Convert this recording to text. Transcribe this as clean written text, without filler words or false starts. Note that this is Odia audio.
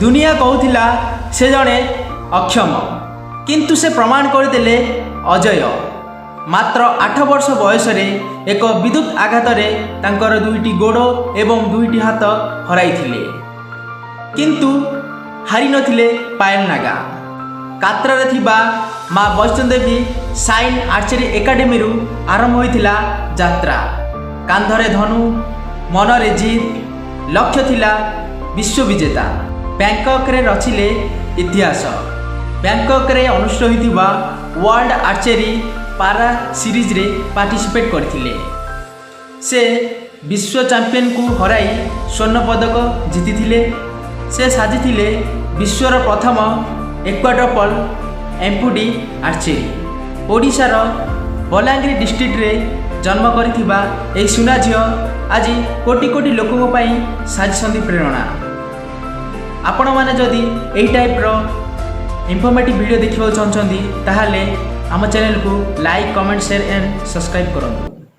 ଦୁନିଆ କହୁଥିଲା ସେ ଜଣେ ଅକ୍ଷମ, କିନ୍ତୁ ସେ ପ୍ରମାଣ କରିଦେଲେ ଅଜେୟ। ମାତ୍ର 8 ବର୍ଷ ବୟସରେ ଏକ ବିଦ୍ୟୁତ ଆଘାତରେ ତାଙ୍କର ଦୁଇଟି ଗୋଡ଼ ଏବଂ ଦୁଇଟି ହାତ ହରାଇଥିଲେ, କିନ୍ତୁ ହାରିନଥିଲେ ପାୟଲ ନାଗା। କାତ୍ରାରେ ଥିବା ମା ବୈଷ୍ଣୋଦେବୀ ସାଇନ୍ ଆର୍ଚେରୀ ଏକାଡେମୀରୁ ଆରମ୍ଭ ହୋଇଥିଲା ଯାତ୍ରା। କାନ୍ଧରେ ଧନୁ, ମନରେ ଜିଦ୍, ଲକ୍ଷ୍ୟ ଥିଲା ବିଶ୍ୱବିଜେତା। ବ୍ୟାଙ୍କକରେ ରଚିଲେ ଇତିହାସ। ବ୍ୟାଙ୍କକରେ ଅନୁଷ୍ଠିତ ହୋଇଥିବା ୱାର୍ଲଡ ଆର୍ଚେରୀ ପାରା ସିରିଜରେ ପାର୍ଟିସିପେଟ୍ କରିଥିଲେ। ସେ ବିଶ୍ୱ ଚାମ୍ପିୟନକୁ ହରାଇ ସ୍ୱର୍ଣ୍ଣ ପଦକ ଜିତିଥିଲେ। ସେ ସାଜିଥିଲେ ବିଶ୍ୱର ପ୍ରଥମ କ୍ୱାଡ୍ରପଲ୍ ଆମ୍ପୁଡି ଆର୍ଚେରୀ। ଓଡ଼ିଶାର ବଲାଙ୍ଗୀର ଡିଷ୍ଟ୍ରିକ୍ଟରେ ଜନ୍ମ କରିଥିବା ଏହି ସୁନା ଝିଅ ଆଜି କୋଟି କୋଟି ଲୋକଙ୍କ ପାଇଁ ସାଜିଛନ୍ତି ପ୍ରେରଣା। ଆପଣମାନେ ଯଦି ଏହି ଟାଇପ୍ର ଇନଫର୍ମେଟିଭ୍ ଭିଡ଼ିଓ ଦେଖିବାକୁ ଚାହୁଁଛନ୍ତି, ତାହେଲେ ଆମ ଚ୍ୟାନେଲକୁ like, comment, share and subscribe କରନ୍ତୁ।